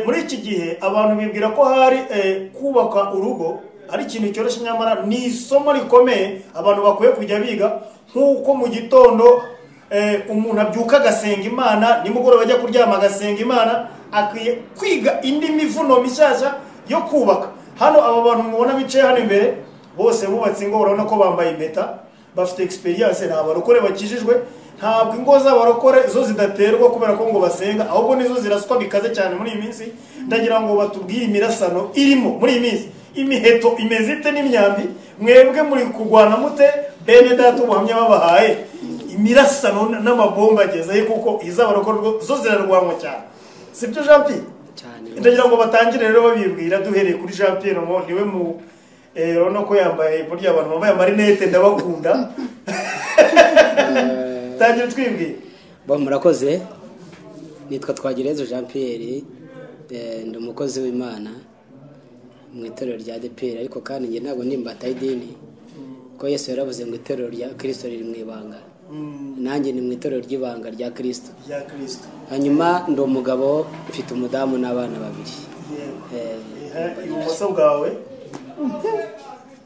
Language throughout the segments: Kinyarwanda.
Muri iki gihe abantu bibwira ko hari kubaka urugo ari ikintu cyoroshye, nyamara ni isomo rikomeye abantu bakwiye kujya biga. Nk'uko mu gitondo umuntu abyuka agasenga Imana, nimugoroba ajya kuryama agasenga Imana, akwiye kwiga indi mivuno mishyashya yo kubaka. Hano aba bantu mubona bicaye hano imbere bose bubatse ingo, urabona ko bambaye impeta, bafite experience, ni abarokore bakijijwe. Ntabwo ingo z'abarokore zo zidaterwa kubera ko ngo basenga, ahubwo nizo ziraswa bikaze cyane muri iyi minsi. Ndagira ngo batubwire imirasano irimo muri iyi minsi, imiheto imeze ite n'imyambi, mwebwe muri kurwana mute? Bene data ubuhamya babahaye, imirasano n'amabomba agezeyo, kuko iz'abarokore zo zirarwanwa cyane, sibyo Jean Pierre? Cyane. Ndagira ngo batangire rero babibwira, duhereye kuri Jean Pierre. Mo niwe mu urabona ko yambaye, burya abantu bambaye amarinete ndabakunda. Tangira twibwira. Bo murakoze, nitwa Twagirezo Jean Pierre, ndi umukozi w'Imana mu itorero rya ADEPR, ariko kandi njye ntabwo ndi imbata y'idini, ko Yesu yaravuze ngo itorero rya Kristo riri mu ibanga. Nanjye ni mu itorero ry'ibanga rya Kristo. Rya Kristo. Hanyuma ndi umugabo, mfite umudamu n'abana babiri. Yego. Ibumoso bwawe?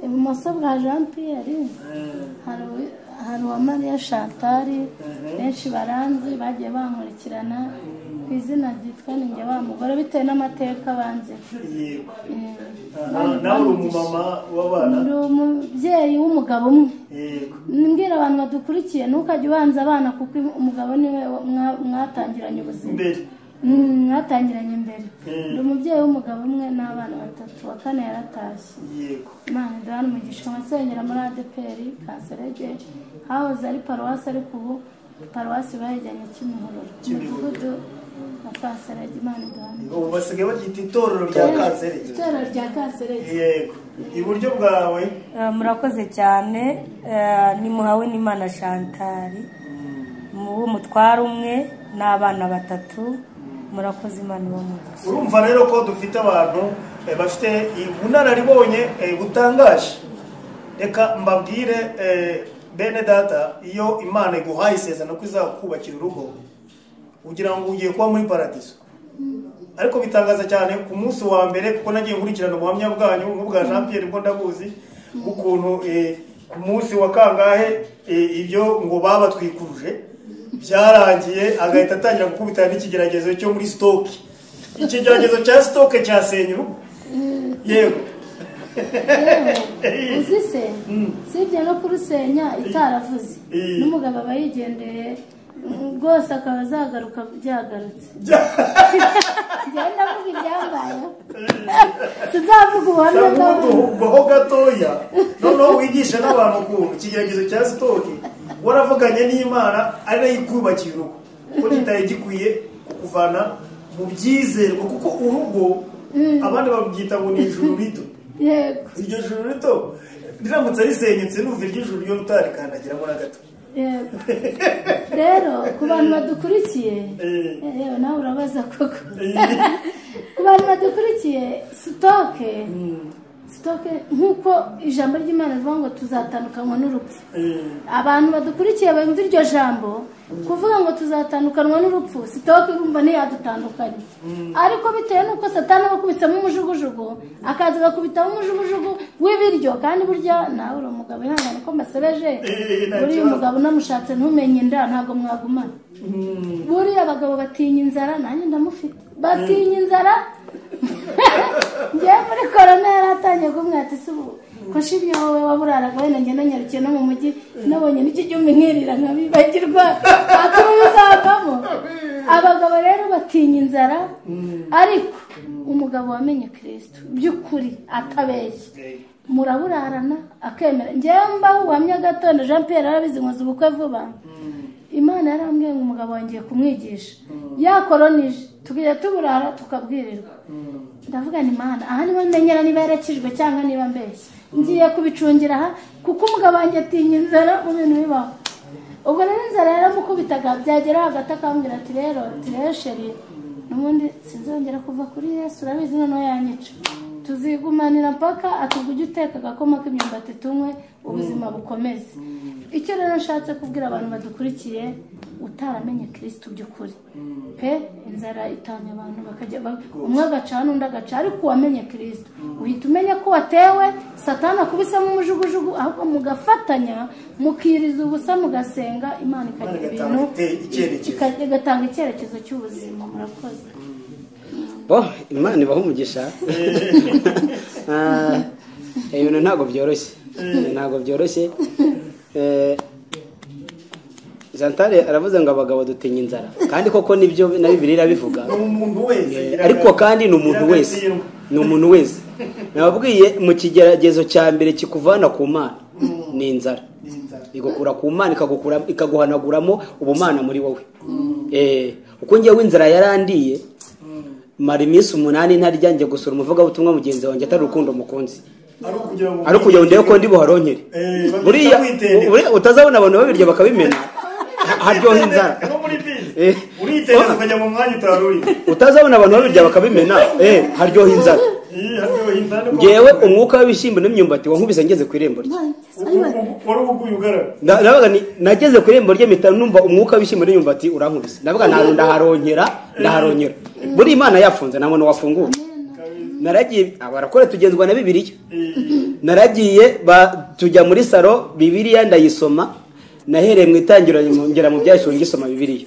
Ibumoso bwa Jean Pierre hari uwa Mariya Chantal, benshi baranzi bagiye bankurikirana ku izina ryitwa ninjye wa mugore bitewe n'amateka banze. Yego. Nawe uri umumama w'abana? Ndi umubyeyi w'umugabo umwe. Yego. Mbwira abantu badukurikiye, ntukajye ubanza abana, kuko umugabo niwe mwatangiranye ubuzima mbere. Mwatangiranye mbere. Ndi umubyeyi w'umugabo umwe n'abana batatu, wa kane yaratashye. Yego. Imana iduhane umugisha. Nsengera muri ADEPR Kanserege, hahoze ari paruwasi, ariko ubu paruwasi bayijyanye Kimihurura, umudugudu wa Kanserege. Imana iduhane. Ubu basigaye baryita itorero rya Kanserege. Itorero rya Kanserege. Yego. Iburyo bwawe? Murakoze cyane, ni muhawe n'Imana Chantal, umutwaro umwe n'abana batatu. Murakoze, Imana ibamugisha. Urumva rero ko dufite abantu bafite ubunararibonye butangaje. Reka mbabwire bene data, iyo Imana iguhaye isezerano ko izakubakira urugo, ugira ngo ugiye kuba muri paradiso. Ariko bitangaza cyane ku munsi wa mbere, kuko nagiye nkurikirana ubuhamya bwanyu nk'ubwa Jean Pierre bwo ndabuzi, ukuntu ku munsi wa kangahe ibyo ngo babatwikuruje byarangiye, agahita atangira gukubitana n'ikigeragezo cyo muri stock. Ikigeragezo cya stock cyasenya urugo. Yego. Uzi se, sibye no kurusenya itaravuze, n'umugabo aba yigendeye rwose, akaba azagaruka byagarutse. Njyewe ndavuga ibyambayeho, tuzavuga ubuhamya bw'abantu. Ho gatoya noneho wigisha n'abantu ukuntu ikigeragezo cya stock waravuganye n'Imana ari nayo ikubakiye urugo, ko kitari gikwiye kukuvana mu byizerwa, kuko urugo abandi babyita ngo ni ijuru rito. Yego. Iryo juru rito riramutse risenyutse, numva iryo juru ryo utarikandagiramo na gato. Yego. Rero ku bantu badukurikiye, yewe nawe urabaza koko, ku bantu badukurikiye, stock stock nk'uko ijambo ry'Imana rivuga ngo tuzatandukanywa n'urupfu. Abantu badukurikiye bumva iryo jambo, kuvuga ngo tuzatandukanywa n'urupfu, stock urumva ntiyadutandukanye. Ariko bitewe n'uko Satani aba akubisemo umujugujugu, akaza agakubitamo umujugujugu w'ibiryo. Kandi burya nawe uri umugabo, ihangane ko mbasebeje, buriya umugabo unamushatse ntumenye inda ntabwo mwagumana. Buriya abagabo batinya inzara, nanjye ndamufite, batinya inzara. Njyewe muri korona yaratangiye kumwata ese ubu ko nshimye wowe waburaraga, wenda ngenda nyarukiye no mu mujyi nabonye n'ikijyumbi nkirira nkabibagirwa, atuma bizavamo. Abagabo rero batinya inzara, ariko umugabo wamenye Kristo by'ukuri atabeshya, muraburarana akemera. Njyewe mbaho ubuhamya gatondo, Jean Pierre arabizi, nkoze ubukwe vuba. Imana yarambwiye ngo umugabo wangiye kumwigisha, yakoronije tukajya tuburara tukabwirirwa. Ndavuga ni Imana, aha niho menyera niba yarakijwe cyangwa niba mbeshya, ngiye kubicungira aha, kuko umugabo wanjye atinya inzara mu bintu bibaho. Ubwo rero inzara yaramukubitaga, byagera hagati akambwira ati rero chérie, n'ubundi sinzongera kuva kuri Yesu, urabizi noneho yanyica, tuzigumanira mpaka. Atubwo ujye uteka agakoma k'imyumbati tunywe, ubuzima bukomeze. Icyo rero nshatse kubwira abantu badukurikiye, Utaramenye Kristo by'ukuri pe, inzara itanya abantu bakajya umwe agacana undi agaca, ariko uwamenye Kristo uhita umenya ko watewe Satani akubisemo umujugujugu, ahubwo mugafatanya mukiriza ubusa mugasenga, Imana ikagira ibintu igatanga icyerekezo cy'ubuzima. Murakoze. Bo Imana ibaha umugisha. Ibintu ntabwo byoroshye, ntabwo byoroshye. Chantal aravuze ngo abagabo dutinya inzara, kandi koko nibyo na Bibiliya irabivuga. Ariko kandi ni umuntu wese, ni umuntu wese. Nababwiye mu kigeragezo cya mbere kikuvana ku Mana ni inzara. Igukura ku Mana, ikagukura, ikaguhanaguramo ubumana muri wowe. Uko ngewe inzara yarandiye, mara iminsi 8 ntarya, njye gusura umuvugabutumwa mugenzi wanjye atari urukundo mukunzi, ari ukugira ngo ndebe ko ndi buharonkere. Buriya utazabona abantu babirya bakabimena, haryoha inzara. Utazabona abantu babirya bakabimena, haryoha inzara. Ngewe umwuka w'ibishyimbo n'imyumbati wankubise ngeze ku irembo rye. Nabaga nageze ku irembo rye mpita numva umwuka w'ibishyimbo n'imyumbati urankubise. Nabaga ndaharonkera, ndaharonkera. Buri Imana yafunze nta muntu wafungura. Naragiye abarakora tugenzwa na Bibiliya. Naragiye tujya muri salo, Bibiliya ndayisoma, nahereye mu itangiriro ngera mu byahishwe ngisoma Bibiliya.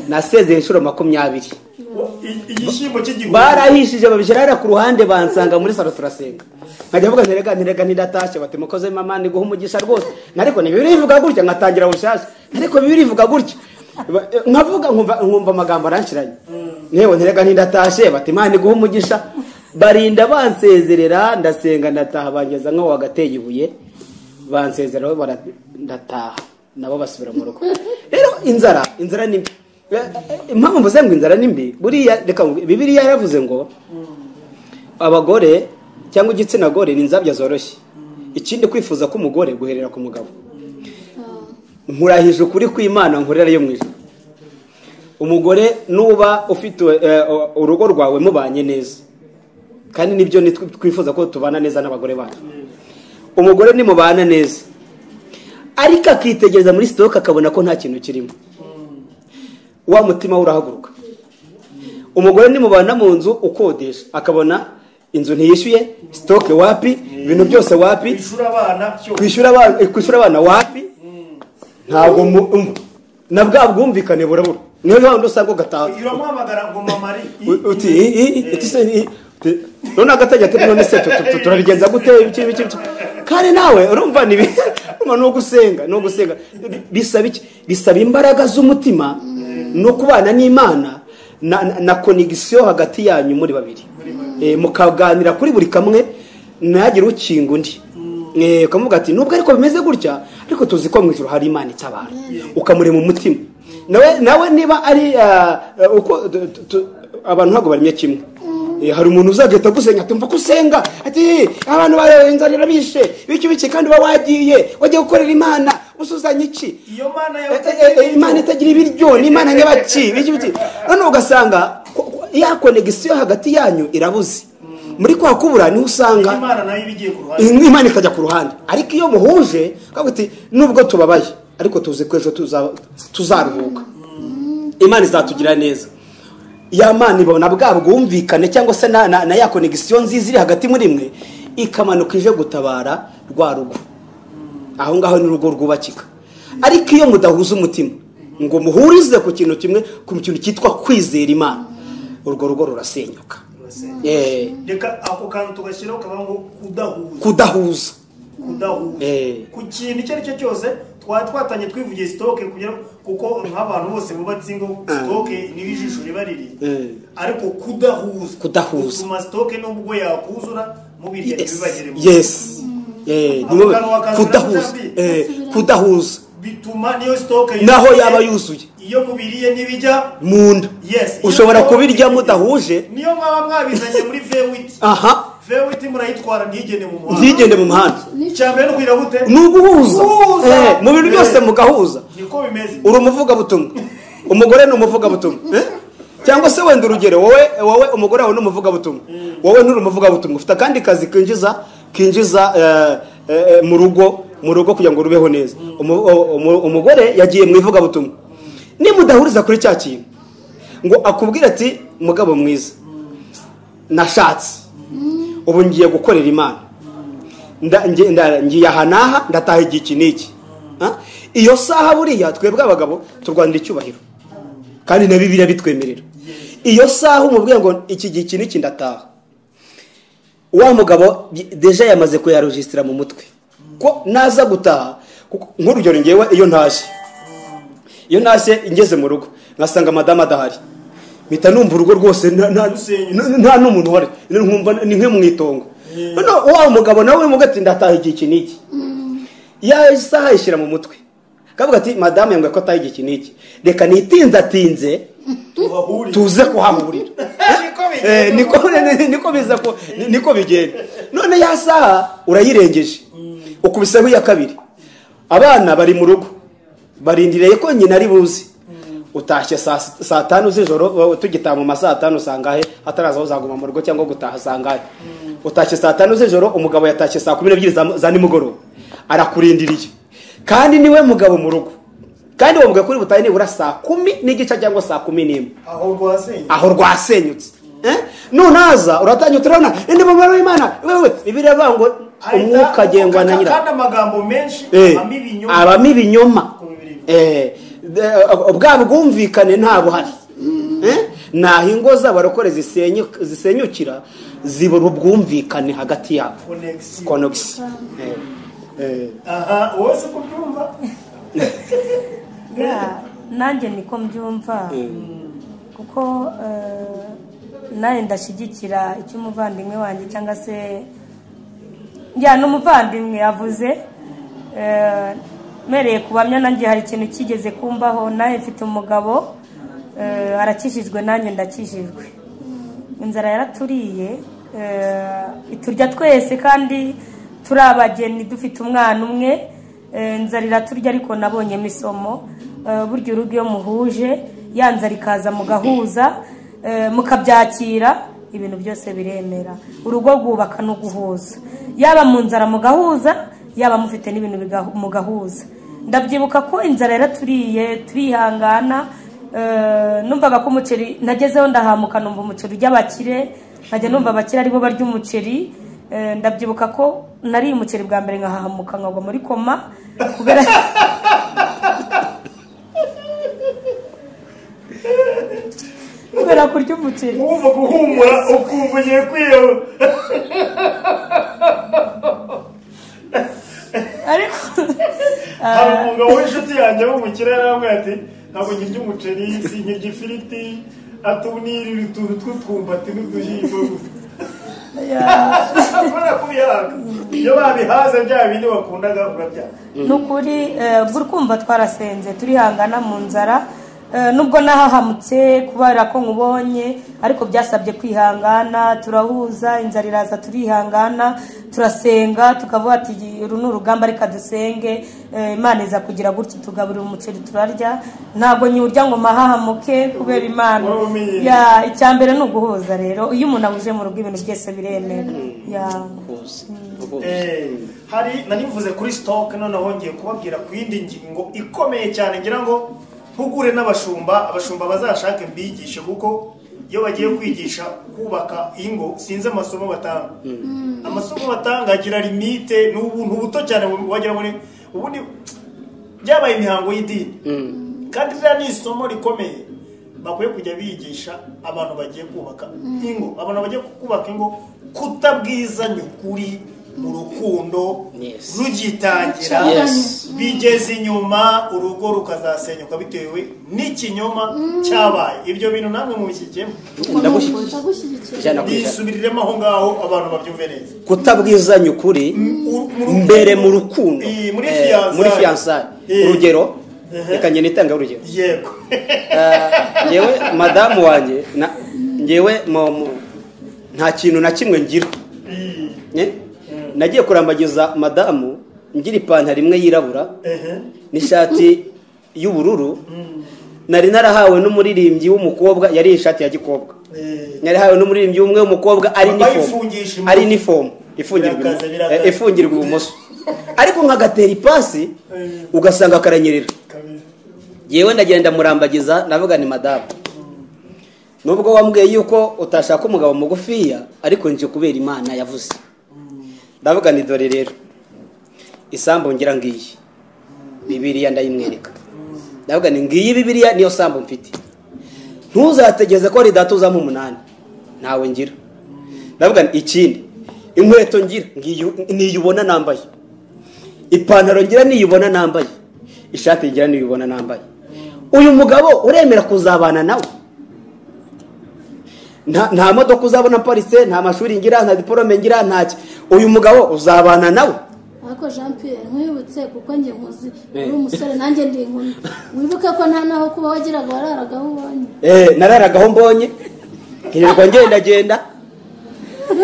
Nasezeye inshuro 20. Igishyimbo cy'igihumbi barahishije babishyira ku ruhande, bansanga muri salo turasenga. Nkajya mvuga nti rega ntidatashye, bati mukoze mama ni guha umugisha rwose. Ariko ni Bibiliya ivuga gutya, nkatangira bushyashya. Ariko Bibiliya ivuga gutya, nkavuga nkumva amagambo aranshiranye. Newe ntirega ntidatashye, bati Imana iguha umugisha. Barinda bansezerera, ndasenga ndataha, bangeza nkaho wagateye ibuye, bansezeraho ndataha, nabo basubira mu rugo. Rero inzara ni mbi. Impamvu mvuze ngo inzara ni mbi, buriya reka Bibiliya yaravuze ngo abagore cyangwa igitsina gore ni inzabya zoroshye. Ikindi kwifuza ko umugore guherera ku mugabo. Nkurahije ukuri kw'Imana nkorera yo mu ijuru. Umugore nuba ufite urugo rwawe mubanye neza, kandi nibyo twifuza ko tubana neza n'abagore bacu. Umugore nimubana neza, ariko akitegereza muri stock akabona ko nta kintu kirimo, wa mutima urahaguruka. Umugore nimubana mu nzu ukodesha, akabona inzu ntiyishyuye, stock wapi, ibintu byose wapi, kwishyura abana wapi, ntabwo na bwa bwumvikane burabura. Niyo mpamvu usanga ugataha uramuhamagara ngo mamari uti none agatajya ati none se turabigenza gute ibiki ibiki. Kandi nawe urumva ni no gusenga, no gusenga bisaba iki? Bisaba imbaraga z'umutima no kubana n'Imana na connection hagati yanyu muri babiri. Mukaganira kuri buri kamwe, ntagire ukinga undi. Ukamuvuga ati nubwo ariko bimeze gutya, ariko tuzi ko mu ijuru hari Imana itabara. Ukamurema umutima. Nawe niba ari uko abantu ntabwo barimye kimwe. Hari umuntu uzagahita gusenya atumva kusenga ati abantu inzara irabishe biki biki, kandi uba wagiye gukorera Imana usuzanye iki? Iyo Mana Imana itagira ibiryo ni Imana nyabaki biki biki. None ugasanga ya connection hagati yanyu irabuze. Muri kwa kubura ni usanga Imana nayo ibigiye ku ruhande, Imana ikajya ku ruhande. Ariko iyo muhuje kaguti nubwo tubabaye ariko tuzi ko ejo tuzaruhuka, Imana izatugira neza. Ya Mana ibona bwa bwumvikane cyangwa se na ya connection nziza iri hagati muri mwe, ikamanuka ije gutabara rwa rugo. Aho ngaho ni urugo rwubakika. Ariko iyo mudahuza umutima ngo muhurize ku kintu kimwe, ku kintu cyitwa kwizera Imana, urwo rugo rurasenyuka. Reka ako kantu tugashyiraho kavuga ngo kudahuza. Ku kintu icyo ari cyo cyose twatanye twivugiye stock kugira kuko nk'abantu bose bubatse ingo stock ni ijisho riba riri, ariko kudahuza gutuma stock nubwo yakuzura mubirya ntibibagere. Yes. Kudahuza bituma niyo stock naho yaba yuzuye, iyo mubiriye nibijya munda. Yes, ushobora kubirya mudahuje, niyo mwaba mwabizanye muri V8. Aha, V8 murayitwara ntigende mu muhanda, ntigende mu muhanda. Icyambere no kugira gute? Ni uguhuza mu bintu byose mugahuza. Niko bimeze. Uri umuvuga butumwa, umugore ni umuvuga butumwa, cyangwa se wenda urugero wowe umugore wawe ni umuvuga butumwa, wowe nturi umuvuga butumwa, ufite akandi kazi kinjiza mu rugo kugira ngo rubeho neza. Umugore yagiye mu ivuga butumwa, Nimudahuriza kuri cya kintu ngo akubwire ati mugabo mwiza nashatse ubu ngiye gukorera Imana, ngiye aha n'aha, ndataha igihe iki n'iki. Iyo saha buriya twebwe abagabo turwanira icyubahiro, kandi na Bibiliya bitwemerera. Iyo saha umubwiye ngo iki gihe iki n'iki ndataha, wa mugabo deja yamaze kuyaregisitira mu mutwe ko naza gutaha. Nk'urugero ngewe iyo ntashye ngeze mu rugo ngasanga madamu adahari, mpita numva urugo rwose nta n'umuntu uhari, nkumva ni nko mu itongo. Noneho wa mugabo nawe umubwira ati ndataha igihe iki n'iki, ya isaha ayishyira mu mutwe akavuga ati madamu yambwiye ko ataha igihe iki n'iki, reka nitinzatinze tuze kuhahurira. Niko bigenda. None ya saha urayirengeje ukubiseho iya kabiri, abana bari mu rugo barindiriye ko nyina ari buze. Utashye saa 5 z'ijoro, tugitaha mu ma saa 5 sangahe hataraza uzaguma mu rugo cyangwa gutaha sangahe. Utashye saa 5 z'ijoro, umugabo yatashye saa 12 za nimugoroba, arakurindiriye kandi niwe mugabo mu rugo, kandi uwo mugabo kuri butahe nibura saa 10:15 cyangwa saa 11 aho rwasenyutse. Nunaza uratangira turabona indi mumaro w'Imana wewe. Bibiliya ivuga ngo umwuka agengwa na nyirawo, kandi amagambo menshi abamo ibinyoma. Bwa bwumvikane nta buhari. Naho ingo z'abarokore zisenyukira zibura ubwumvikane hagati yabo, connection. Aha wowe se kubyumva? Nanjye niko mbyumva, kuko nawe ndashyigikira icyo umuvandimwe wanjye cyangwa se n'umuvandimwe yavuze. Mereye kubamya nanjye hari ikintu kigeze kumbaho. Nawe mfite umugabo arakijijwe nanjye ndakijijwe. Inzara yaraturiye iturya twese, kandi turi abageni dufite umwana umwe. Inzara iraturya, ariko nabonyemo isomo. Burya urugo iyo muhuje ya nzara ikaza mugahuza mukabyakira, ibintu byose biremera. Urugo rwubaka no guhuza, yaba mu nzara mugahuza, yaba mufite n'ibintu mugahuza. Ndabyibuka ko inzara yaraturiye turihangana. Numvaga ko umuceri nagezeho ndahamuka, numva umuceri ujya abakire, nkajya numva abakire aribo barya umuceri. Ndabyibuka ko nariye umuceri bwa mbere nkahahamuka nkagwa muri koma kubera kurya umuceri. Wumva guhumura ukumva ugiye kwiyahura. Ariko hari umugabo w'inshuti yanjye w'umukire yaramubwiye ati ntabwo nkirya umuceri, sinkirya ifiriti, ati ubu nirira utuntu tw'utwumbati n'udushyimbo gusa. Kubera kubihaga, iyo babihaze bya bindi wakundaga urabyanga. Ni ukuri ubwo urikumva twarasenze turihangana mu nzara. Nubwo nahahamutse kubera ko nkubonye, ariko byasabye kwihangana, turahuza, inzara iraza turihangana, turasenga tukavuga ati uru ni urugamba reka dusenge. Imana iza kugira gutya tugaburira umuceri turarya. Ntabwo nyiwurya ngo mahahamuke kubera Imana. Icya mbere ni uguhuza rero, iyo umuntu ahuje mu rugo ibintu byose biremera. Hari nanivuze kuri stock, noneho ngiye kubabwira ku yindi ngingo ikomeye cyane, ngira ngo mpugure n'abashumba, abashumba bazashake mbigishe, kuko iyo bagiye kwigisha kubaka ingo sinzi amasomo batanga. Amasomo batanga agira limite, n'ubuntu buto cyane wagira ngo ubundi byabaye imihango y'idini. Kandi ririya ni isomo rikomeye bakwiye kujya bigisha abantu bagiye kubaka ingo, abantu bagiye kubaka ingo kutabwizanya ukuri mu rukundo rugitangira, bigeze inyuma urugo rukazasenyuka bitewe n'ikinyoma cyabaye. Ibyo bintu namwe mubishyikiyemo? Ndagushyigikiye. Bisubiriremo aho ngaho abantu babyumve neza. Kutabwizanya ukuri mbere mu rukundo, muri fiançailles. Urugero reka njye nitange urugero. Yego. Ngewe madamu wanjye ngewe nta kintu na kimwe ngira. Nagiye kurambagiza madamu ngira ipantaro imwe yirabura n'ishati y'ubururu, nari narahawe n'umuririmbyi w'umukobwa, yari ishati ya gikobwa, narahawe n'umuririmbyi umwe w'umukobwa, ari inifomu ifungirwa ibumoso, ariko nkagatera ipasi ugasanga karanyerera. Yewe ndagenda murambagiza, ndavuga ni madamu, nubwo wambwiye yuko utashaka umugabo mugufiya, ariko nje kubera Imana yavuze. Ndavuga ni dore rero isambu ngira ngiyi, Bibiliya ndayimwereka. Ndavuga ni ngiyi Bibiliya niyo sambu mfite, ntuzategeze ko ari data uzamo 8, ntawe ngira. Ndavuga ni ikindi, inkweto ngira niyubona nambaye, ipantaro ngira niyubona nambaye, ishati ngira niyubona nambaye. Uyu mugabo uremera kuzabana nawe? Nta modoka uzabona parise, nta mashuri ngira, nta diplome ngira, ntacyo. Uyu mugabo uzabana nawe? Ariko Jean Pierre nkwibutse, kuko njye nkuzi uri umusore nanjye ndi inkumi, wibuke ko nta naho kuba wagiraga wararagaho ubonye. Nararagaho mbonye, nkirirwa ngenda.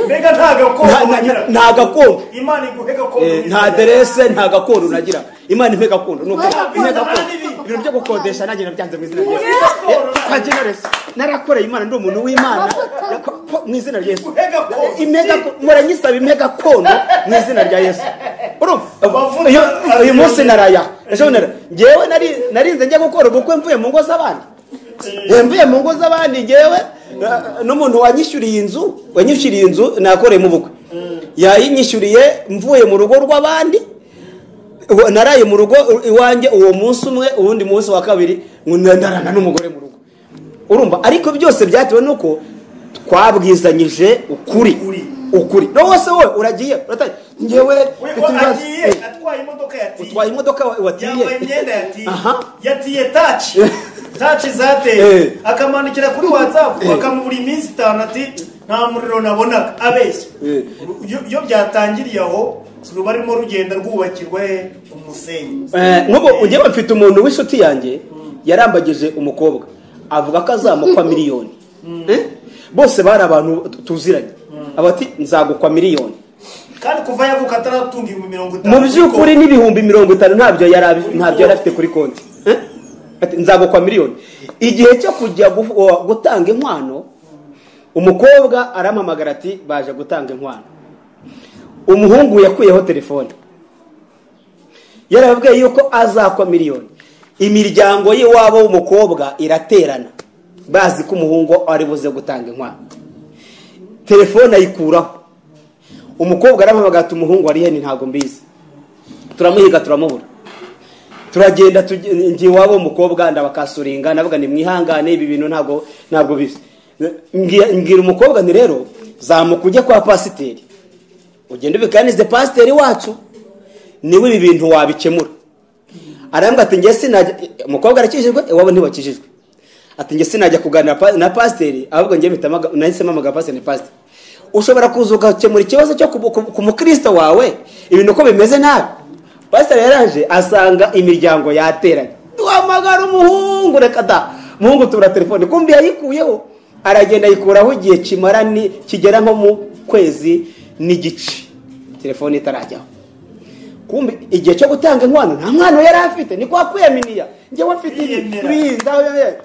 Mbega nta gakondo nagira. Nta gakondo. Imana iguhe gakondo. Nta aderese, nta gakondo nagira. Imana impe gakondo. Nuko impe gakondo. Ibintu byo gukodesha nanjye nabyanze mu izina rya Yesu. Narakoreye Imana, ndi umuntu w'Imana mu izina rya Yesu. Muranyisaba impe gakondo mu izina rya Yesu. Urumva uyu munsi naraya, ejo nara ngewe narinze njya gukora ubukwe mvuye mu ngo z'abandi. Mvuye mu ngo z'abandi ngewe n'umuntu wanyishyuriye inzu, nakoreye mu bukwe, yayinyishyuriye mvuye mu rugo rw'abandi. Naraye mu rugo iwanjye uwo munsi umwe, uwundi munsi wa kabiri ndarana n'umugore mu rugo. Urumva, ariko byose byatewe nuko twabwizanyije ukuri. Ukuri. No wose wowe uragiye ngewe atwaye imodoka yatiye, utwaye imodoka watiye, yambaye imyenda yatiye, yatiye taci zateye, akamanukira kuri WhatsApp bakamubura iminsi 5 ati nta muriro nabonaga, abeshya. Iyo byatangiriye aho ruba rurimo rugenda rwubakirwa umusenyi. Nk'ubu ugiye bafite umuntu w'inshuti yanjye yarambagije umukobwa avuga ko azamukwa miliyoni. Bose bari abantu tuziranye, abati nzagukwa miliyoni. Kandi kuva yavuka ataratunga 50,000. Mu by'ukuri n'ibihumbi 50 ntabyo yari afite kuri konti. Ati nzagukwa miliyoni. Igihe cyo kujya gutanga inkwano, umukobwa arampamagara ati baje gutanga inkwano. Umuhungu yakuyeho telefone, yarababwiye yuko azakwa miliyoni. Imiryango y'iwabo w'umukobwa iraterana, bazi ko umuhungu ari buze gutanga inkwano. Telefone ayikuraho. Umukobwa arampamagara ati umuhungu ari he? Ntabwo mbizi. Turamuhiga turamubura. Turagenda ngiye iwabo w'umukobwa ndabakasuringa, ndavuga ni mwihangane ibi bintu ntabwo bizi. Mbwira umukobwa nti rero zamuka ujye kwa pasiteri, ugende ubiganize pasiteri wacu, niwe ibi bintu wabikemura. Arambwira ati njye sinajya. Umukobwa arakijijwe, iwabo ntibakijijwe. Ati njye sinajya kuganira na pasiteri, ahubwo njye nahisemo amagambo pasiteri. Pasiteri, ushobora kuza ugakemura ikibazo cyo ku mukristo wawe ibintu uko bimeze nabi. Pasiteri yaraje asanga imiryango yateranye, duhamagara umuhungu, reka da umuhungu tubura telefone, kumbi yayikuyeho, aragenda ayikuraho igihe kimara ni kigera nko mu kwezi n'igice telefone itarajyaho. Kumbi igihe cyo gutanga inkwano nta mwana yari afite, ni kwa kwiyaminiya njye mfite ibi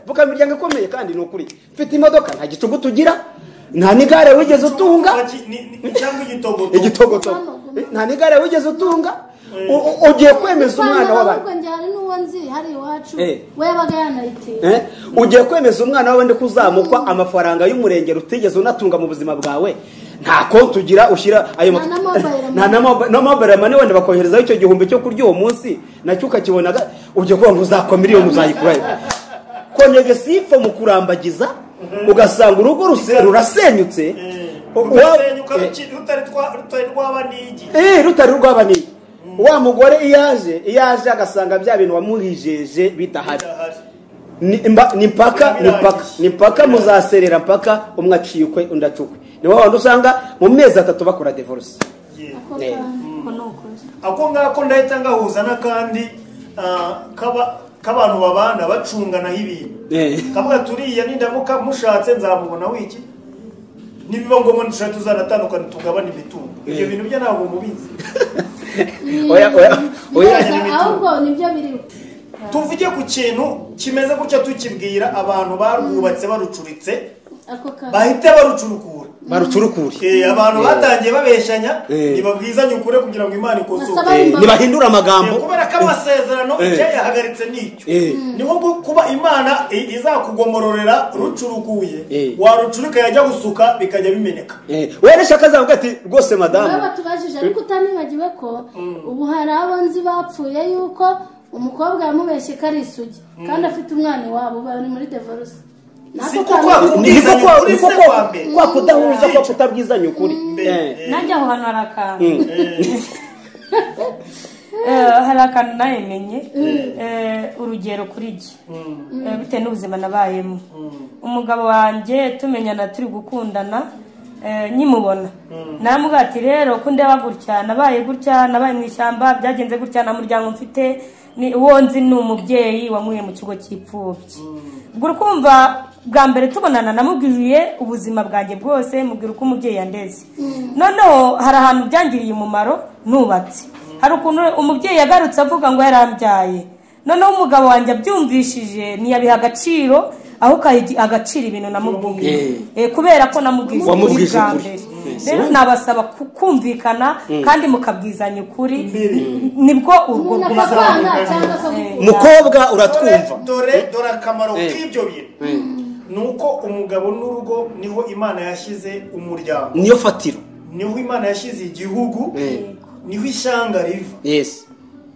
vuga imiryango ikomeye kandi ni ukuri, mfite imodoka nta gicugu tugira, nta n'igare wigeze utunga, cyangwa igitogoto, nta n'igare wigeze utunga, ugiye kwemeza umwana w'abandi. Ugiye kwemeza umwana w'abandi kuzamukwa amafaranga y'umurengero utigeze unatunga mu buzima bwawe, nta konti ugira ushyira ayo nta na mobile money, wenda bakoherezaho icyo gihumbi cyo kurya uwo munsi nacyo ukakibonaga, ugiye kuvuga ngo uzakwa miliyoni uzayikurayo. Konegesifa mu kurambagiza ugasanga urugo rurasenyutse, rutari rwaba n'igi. Wa mugore iyaje agasanga bya bintu wamuhijeje bidahari, ni mpaka muzaserera mpaka umwe acikwe undi acukwe. Ni wa wundi usanga mu mezi 3 bakora divorce. Ako ngako ndahita ngahuza n'akandi k'abantu babana bacunganaho ibintu, kavuga turiya nindamuka mushatse nzamubona wiki, nibiba ngombwa ndushaka tuzanatandukana tugabana imitungo. Ibyo bintu byo ntabwo mubizi. Oya ahubwo nibyo biri. Tuvuge ku kintu kimeze gutya tukibwira abantu barwubatse barucuritse, bahite barucurukura. Barucurukure. Abantu batangiye babeshanya nibabwizanye ukuri kugira ngo Imana ikosoke. Nibahindura amagambo. Kubera ko amasezerano yahagaritse nicyo. Niho kuba Imana izakugomororera rucurukuye, warucuruka yajya gusuka bikajya bimeneka. Wewe shaka zavuga ati rwose madamu. Baba tubajije ariko utanibagiwe ko ubu hari abo nzi bapfuye yuko umukobwa yamubeshye ko ari isugi kandi afite umwana iwabo bari muri divorce. Kwa kudahuza kwa kutabwizanya ukuri. Nanjye aho hantu hari akantu. Hari akantu nayemenye urugero kuri jye bitewe n'ubuzima nabayemo. Umugabo wanjye tumenyana turi gukundana nkimubona naramubwira ati rero ko ndeba gutya nabaye gutya nabaye mu ishyamba byagenze gutya nta muryango mfite ni uwo nzi ni umubyeyi wankuye mu kigo cy'imfubyi. Ubwo urukumva bwa mbere tubonana namubwiye ubuzima bwanjye bwose mubwira uko umubyeyi yandeze. Noneho hari ahantu byangiriye umumaro nubatse. Hari ukuntu umubyeyi yagarutse avuga ngo yarambyaye. Noneho umugabo wanjye abyumvishije ntiyabiha agaciro aho agaciro ibintu namubwiye. Kubera ko namubwiye ukuri bwa mbere. Rero nabasaba kumvikana kandi mukabwizanya ukuri nibwo urwo rwubaka. Mukobwa uratwumva. Dore akamaro k'ibyo bintu. Nuko umugabo n'urugo niho Imana yashyize umuryango. Niyo fatiro. Niho Imana yashyize igihugu. Niho ishyanga riva. Yes.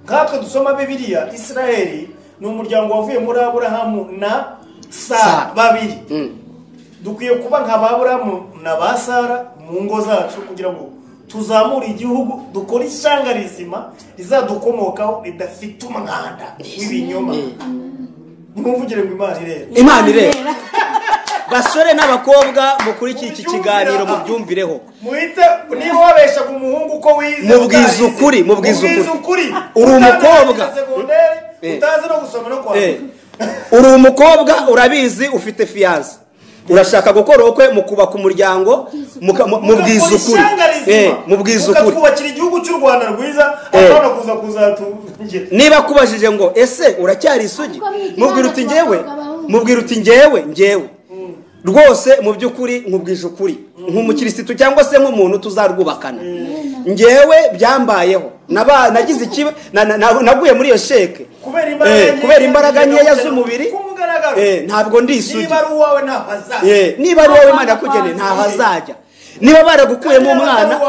Nkatwe dusoma Bibiliya, Israeli ni umuryango wavuye muri Aburahamu na Sara babiri. Dukwiye kuba nka Aburahamu na ba Sara mu ngo zacu kugira ngo tuzamure igihugu dukore ishyanga rizima rizadukomokaho ridafite umwanda w'ibinyoma. Nimumvugire ngo Imana irera. Imana irera. Basore n'abakobwa mukurikiye iki kiganiro mubyumvireho. Muhite niba wabeshaga umuhungu ko wize mubwiza ukuri, mubwiza ukuri. Uri umukobwa utazi no gusoma no kwandika. Uri umukobwa urabizi ufite fiance. Urashaka gukora ubukwe mukubaka umuryango mubwiza ukuri. Mubwiza ukuri. Mukatwubakira igihugu cy'u Rwanda rwiza akabona kuza kuzatugira. Niba kubajije ngo ese uracyari isugi mubwira uti ngewe, mubwira uti ngewe ngewe. Rwose mu by'ukuri nkubwije ukuri nk'umukirisitu cyangwa se nk'umuntu tuzarwubakana. Ngewe byambayeho nagize ikiba naguye muri iyo sheke kubera imbaraga nkeya z'umubiri ntabwo ndi isugi. Niba ari uwawe ntaho azajya. Niba ari uwawe Imana yakugeneye ntaho azajya. Niba baragukuyemo umwana,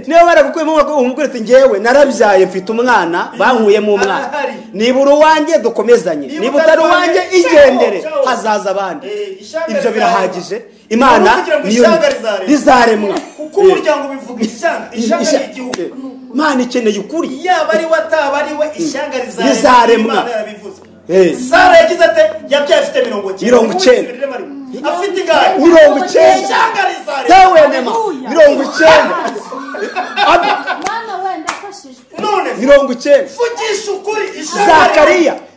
niba baragukuyemo umwana umubwira ati ngewe narabyaye mfite umwana bankuyemo umwana, niba uri uwanjye dukomezanye, niba utari uwanjye igendere hazaza abandi. Ibyo birahagije. Imana niyo rizaremwa kuko umuryango bivuga ishyanga, ishyanga ni igihugu. Imana ikeneye ukuri. Yaba ari we ataba ari we ishyanga rizaremwa. Sara yagize ate yabyaye afite 90 afite igare 90 tewe nema 90 Mana wenda afashijwe none 90 vugisha ukuri.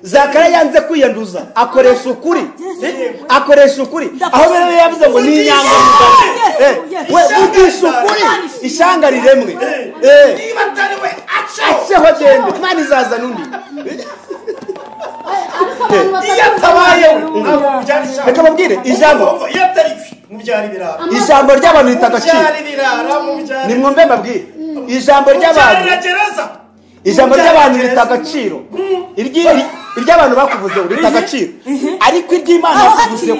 Zakariya yanze kwiyanduza akoresha ukuri, akoresha ukuri aho rero yavuze ngo ni inyangamugayo. We vugisha ukuri ishyanga riremwe. Niba atari we aceho agende Imana izazana undi. Reka babwire ijambo ijambo ry'abantu rita agaciro. Nimwumve mbabwire ijambo ry'abantu, ijambo ry'abantu rita agaciro. Iry'abantu bakuvuzeho rita agaciro, ariko iry'Imana yakuvuzeho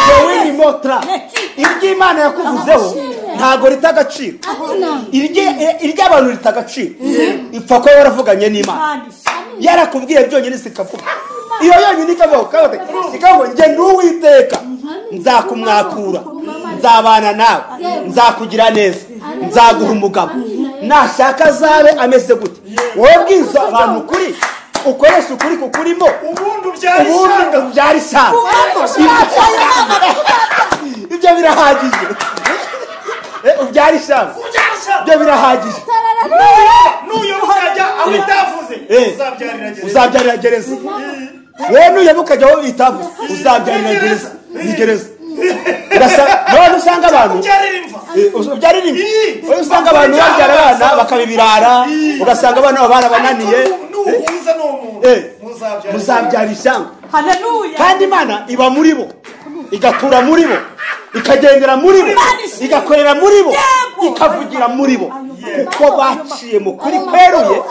wowe ni motra. Iry'Imana yakuvuzeho ntago rita agaciro. Iry'abantu rita agaciro. Ipfa ko waravuganye n'Imana yarakubwiye byonyine sikavuga. Iyo yonyine ikavuga ikavuga nge n'Uwiteka nzakumwakura, nzabana nawe, nzakugira neza, nzaguha umugabo, nashaka azabe ameze gute. Wowe bwiza abantu ukuri, ukoresha ukuri kukurimo, ubundi ubyara ishyanga. Ibyo birahagije. Ubyara ishyanga. Ibyo birahagije. Nuyoboka ukajya aho itavuze uzabyarira gereza. Wowe nuyoboka ukajya aho itavuze uzabyarira gereza. Ni gereza. None usanga abantu ubyarira imva. Usanga abantu babyara abana bakabibirara, ugasanga abana babo barabananiye. Muzabyara ishyanga. Haleluya. Kandi Imana iba muri bo, igatura muri bo. Ikagendera muri bo, igakorera muri bo, ikavugira muri bo, kuko baciye mu kuri kweruye.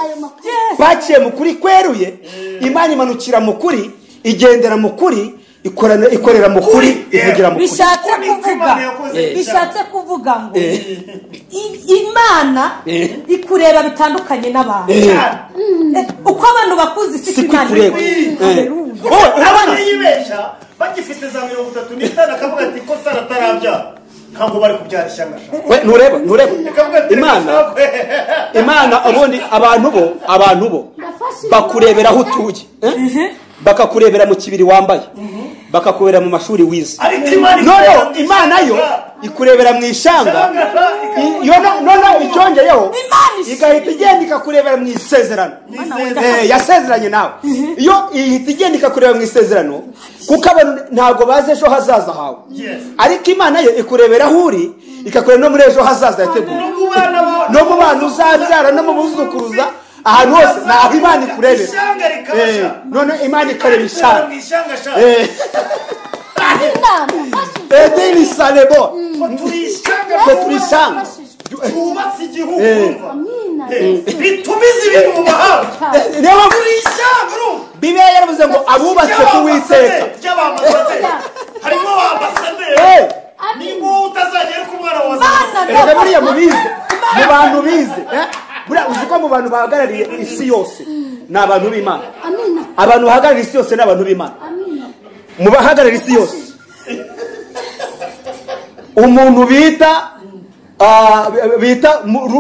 Baciye mu kuri kweruye. Imana imanukira mu kuri, igendera mu kuri, ikorera mu kuri, ivugira mu kuri. Bishatse kuvuga ngo Imana ikureba bitandukanye n'abantu. Uko abantu bakuzi si Imana ikureba. Urabona yibesha bagifite za 35 akavuga ati ko Sara atarabyara, ntabwo bari kubyara ishyanga. We nureba Imana ubundi abantu bo bakurebera aho utuye, bakakurebera mu kibiri wambaye, bakakurebera mu mashuri wize. No Imana yo ikurebera mu ishanga. No icyongeyeho igahita igenda ikakurebera mu isezerano. Yasezeranye nawe. Iyo ihita igenda ikakurebera mu isezerano, kuko abantu ntabwo bazi ejo hazaza hawe. Ariko Imana yo ikurebera aho uri, ikakureba no muri ejo hazaza yateguye, no mu bana uzabyara, no mu buzukuruza, ahantu hose naho Imana ikurebera. None Imana ikareba ishanga. Edeni salebo turi ishanga twubatse igihugu, bitumiza ibintu mu mahanga. Turi ishyanga. Bibiliya yaravuze ngo abubatse ku Uwiteka. Harimo ambasaderi. Niba utazagera ku mwana wawe. Erega buriya mubize, mu bantu bize, buriya uzi ko mu bantu bahagarariye isi yose ni abantu b'Imana. Abantu bahagarariye isi yose ni abantu b'Imana. Mu bahagarariye isi yose, umuntu bita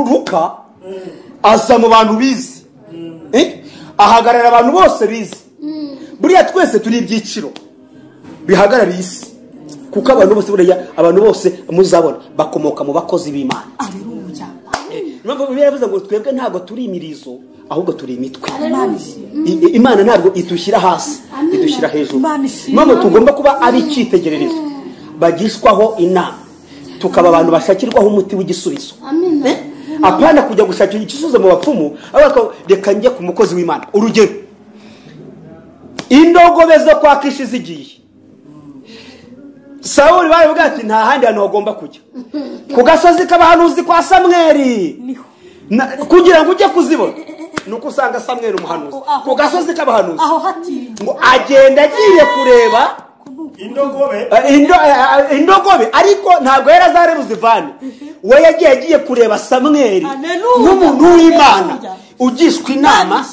Luka aza mu bantu bize, ahagarara abantu bose bize. Buriya twese turi ibyiciro bihagarariye isi, kuko abantu bose, buriya abantu bose muzabona bakomoka mu bakozi b'Imana. Impamvu Bibiliya yavuze ngo twebwe ntabwo turi imirizo, ahubwo turi imitwe. Imana ntabwo idushyira hasi, idushyira hejuru. Impamvu tugomba kuba ari icyitegererezo, bagishwaho inama, tukaba abantu bashakirwaho umuti w'igisubizo. Apana kujya gushakira igisubizo mu bapfumu, ahubwo reka njye ku mukozi w'Imana. Urugero, indogobe zo kwa Kishi zigiye, Sawuli baravuga ati nta handi hantu hagomba kujya, ku gasozi k'abahanuzi kwa Samweli. Kugira ngo ujye kuzibona nuko usanga Samweli umuhanuzi ku gasozi k'abahanuzi, ngo agenda agiye kureba indogobe, ariko ntabwo yari azareba uzivane. We yagiye kureba Samweli nk'umuntu w'Imana ugishwa inama,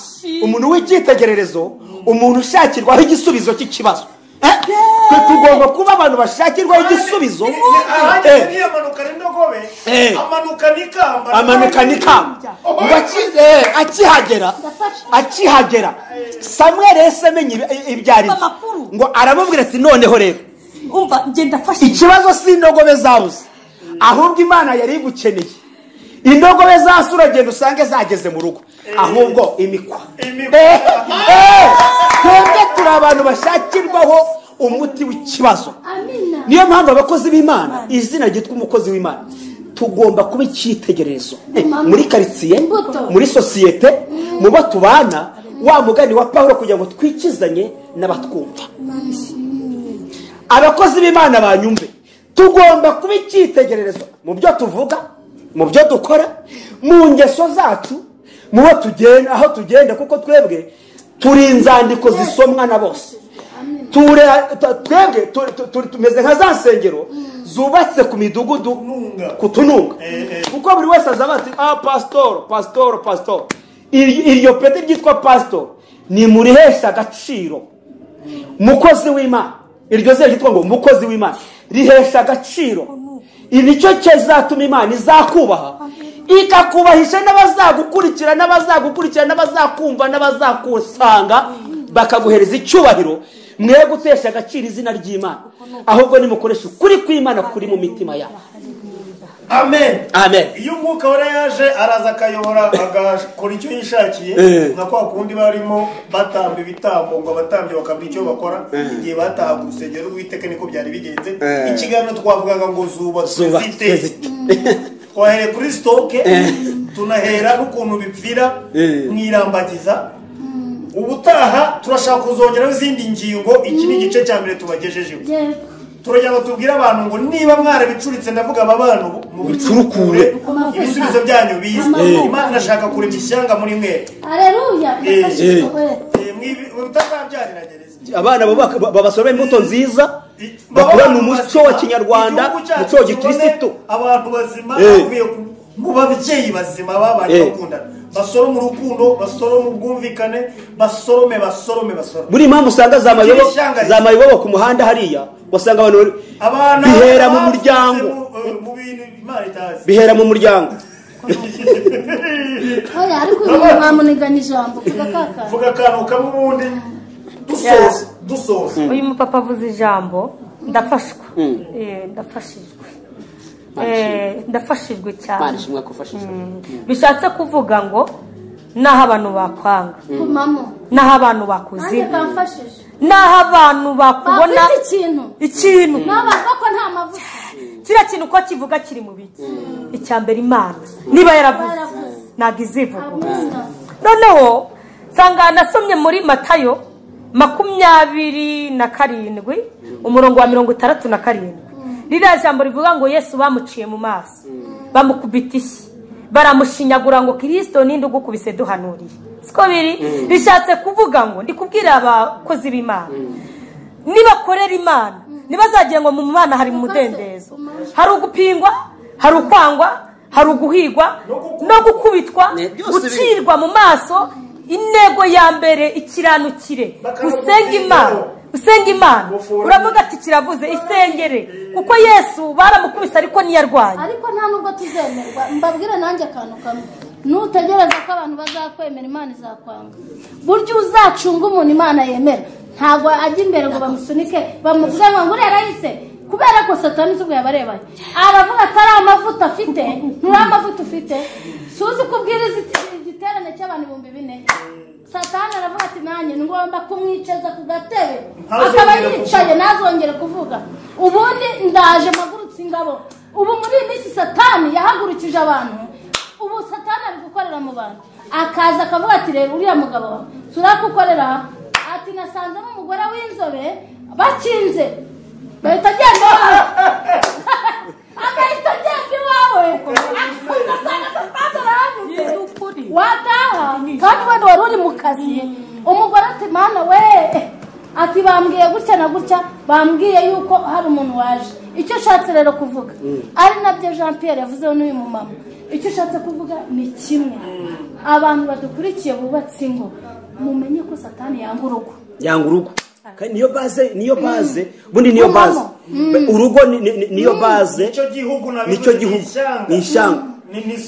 umuntu w'icyitegererezo, umuntu ushakirwaho igisubizo cy'ikibazo. Twe tugomba kuba abantu bashakirwaho igisubizo. Amanuka n'ikamba akihagera Samweli yahise amenya ibyo ari byo, ngo aramubwira ati noneho rero ikibazo si indogobe zabuze, ahubwo Imana yari igukeneye. Indogobe zase uragenda usange zageze mu rugo, ahubwo imikwa. Twebwe turi abantu bashakirwaho umuti w'ikibazo. Niyo mpamvu abakozi b'Imana, izina ryitwa umukozi w'Imana, tugomba kuba icyitegererezo muri karitsiye, muri sosiyete, mu bo tubana. Wa mugani wa Pawulo, kugira ngo twikizanye n'abatwumva. Abakozi b'Imana banyumve, tugomba kuba icyitegererezo mu byo tuvuga, mu byo dukora, mu ngeso zacu, mu bo tugenda, aho tugenda, kuko twebwe turi inzandiko zisomwa na bose. Twebwe tumeze nka za nsengero zubatse ku midugudu, ku tununga, kuko buri wese azaba ati pastor, pastor, pastor. Iryo peti ryitwa pastor ni murihesha agaciro. Mukozi w'Imana, iryo zina ryitwa ngo umukozi w'Imana rihesha agaciro. Nicyo kizatuma Imana izakubaha, ikakubahisha n'abazagukurikira, n'abazagukurikira, n'abazakumva, n'abazakusanga, bakaguhereza icyubahiro. Mwe gutesha agaciro izina ry'Imana, ahubwo nimukoresha ukuri kw'Imana kuri mu mitima yabo. Amen. Amen. Iyo umwuka wera yaje araza akayobora, agakora icyo yishakiye, nka kwa kundi barimo batamba ibitambo ngo abatambyi bakabura icyo bakora igihe bataha ku rusengero rw'Uwiteka, niko byari bigenze. Ikiganiro twavugaga ngo zubatswe zite, twahereye kuri stoke, tunahera n'ukuntu bipfira mu irambagiza. Ubutaha turashaka kuzongeraho izindi ngingo. Iki ni igice cya mbere tubagejejeho. Turagira ngo tubwire abantu ngo niba mwarabicuritse, ndavuga aba bantu, Mubicurukure. Ibisubizo byanyu bize. Imana irashaka kurema ishyanga muri mwe. Aleluya, ndafashijwe. Utazabyarira gereza. Abana babasoroma imbuto nziza, bakurana umuco wa kinyarwanda, umuco wa gikirisitu. Abantu bazima bavuye mu babyeyi bazima babanye bakundana, basorome urukundo, basorome ubwumvikane, basorome, basorome, basorome. Buri mpamvu usanga za mayibobo ku muhanda hariya, wasanga abantu Abana bihera mu muryango. Mu bintu Imana itazi. Bihera mu muryango. Oya, ariko uyu muntu mwamuniganya ijambo, vuga kaka. Vuga akantu kamwe ubundi dusoza, dusoza. Uyu mupapa avuze ijambo, ndafashwa. Ndafashijwe. Ndafashijwe cyane. Imana ishimwe ko ufashijwe. Bishatse kuvuga ngo naho abantu bakwanga, Gumamo. naho abantu bakuzira, Nanjye bamfashije. naho abantu bakubona Bakwita ikintu. ikintu. Naho bavuga ko nta mavuta. Kiriya kintu uko kivuga kiri mu biki. Icya mbere Imana niba yaravuze ntabwo izivuga. Amina. Noneho nsanga nasomye muri Matayo 27 umurongo wa 67. Ririya jambo rivuga ngo Yesu bamuciye mu maso, bamukubita ishyi, baramushinyagura ngo Kristo ninde ugukubise duhanuriye. Siko biri? Bishatse kuvuga ngo ndi kubwira abakozi b'Imana, nibakorera Imana ntibazagira ngo mu Mana hari umudendezo. Hari ugupingwa, hari ukwangwa, hari uguhigwa no gukubitwa, gucirwa mu maso. Intego ya mbere ikiranukire, usenga Imana, usenga Imana. Uravuga ati kiravuze, isengere, kuko Yesu baramukubise ariko ntiyarwanye. Ariko nta nubwo tuzemerwa. Mbabwire nanjye akantu kamwe, nutegereza ko abantu bazakwemera Imana izakwanga. Burya uzacunga umuntu Imana yemera, ntabwo ajya imbere ngo bamusunike bamuvuge ngo uriya arahise, kubera ko Satani ubwo yabarebanye aravuga atari amavuta afite. Nturi amavuta ufite, suzi kubwiriza igiterane cy'abantu 4000. Satani aravuga ati nanjye ngomba kumwicaza ku gatebe, akaba yicaye ntazongere kuvuga. Ubundi ndaje mpagurutse ingabo. Ubu muri iyi minsi Satani yahagurukije abantu. Ubu Satani ari gukorera mu bantu, akaza akavuga ati reba uriya mugabo wawe turakukorera, ati nasanzemo umugore w'inzobe bakinze, bahita agenda iwawe, agahita agenda iwawe, ugasanga Satani arahanyuze. Wataha kandi wenda wari uri mu kazi, umugore ati mana we, ati bambwiye gutya na gutya, bambwiye yuko hari umuntu waje. Icyo ushatse rero kuvuga ari nabyo Jean Pierre yavuzeho n'uyu mumama, icyo ushatse kuvuga ni kimwe. Abantu badukurikiye bubatse ingo, mumenye ko Satani yanga urugo. Yanga urugo. Niyo base, niyo base, bundi niyo base. Urugo niyo base. Nicyo gihugu na nicyo gihugu ni ishyanga.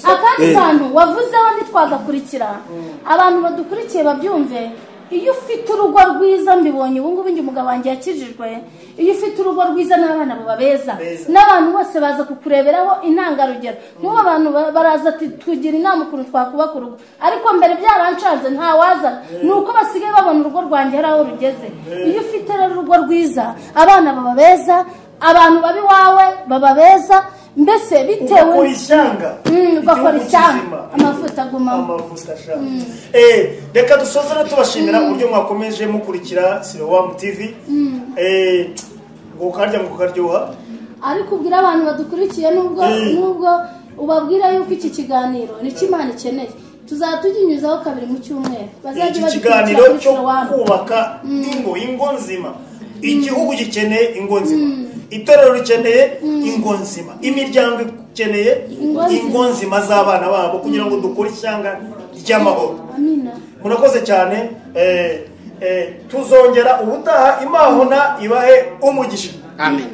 Akandi kantu wavuzeho ntitwagakurikira, abantu badukurikiye babyumve. Iyo ufite urugo rwiza, mbibonye ubu ngubu njye umugabo wanjye yakijijwe, iyo ufite urugo rwiza n'abana baba beza, n'abantu bose baza kukureberaho intangarugero. Nk'ubu abantu baraza ati tugira inama ukuntu twakubaka urugo, ariko mbere byarancanze ntawazana. Ni uko basigaye babona urugo rwanjye hari aho rugeze. Iyo ufite rero urugo rwiza, abana baba beza, abantu babi wawe baba beza, mbese bitewe ugakora ishyanga, ugakora ishyanga, amavuta agumamo. Amavuta ashaka. Reka dusoze tubashimira uburyo mwakomeje mukurikira Siloam TV. Ngo karya ngo karyoha. Ariko ubwira abantu badukurikiye nubwo ubabwira yuko iki kiganiro ni Imana ikeneye, tuzatuginyuzaho kabiri mu cyumweru. Bazajya badukurikira cyo kubaka ingo, ingo nzima. Igihugu gikeneye ingo nzima, itorero rikeneye ingo nzima, imiryango ikeneye ingo nzima z'abana babo, kugira ngo dukore ishyanga ry'amahoro. Amina. Murakoze cyane. Tuzongera ubutaha. Imana ibahe umugisha. Amen.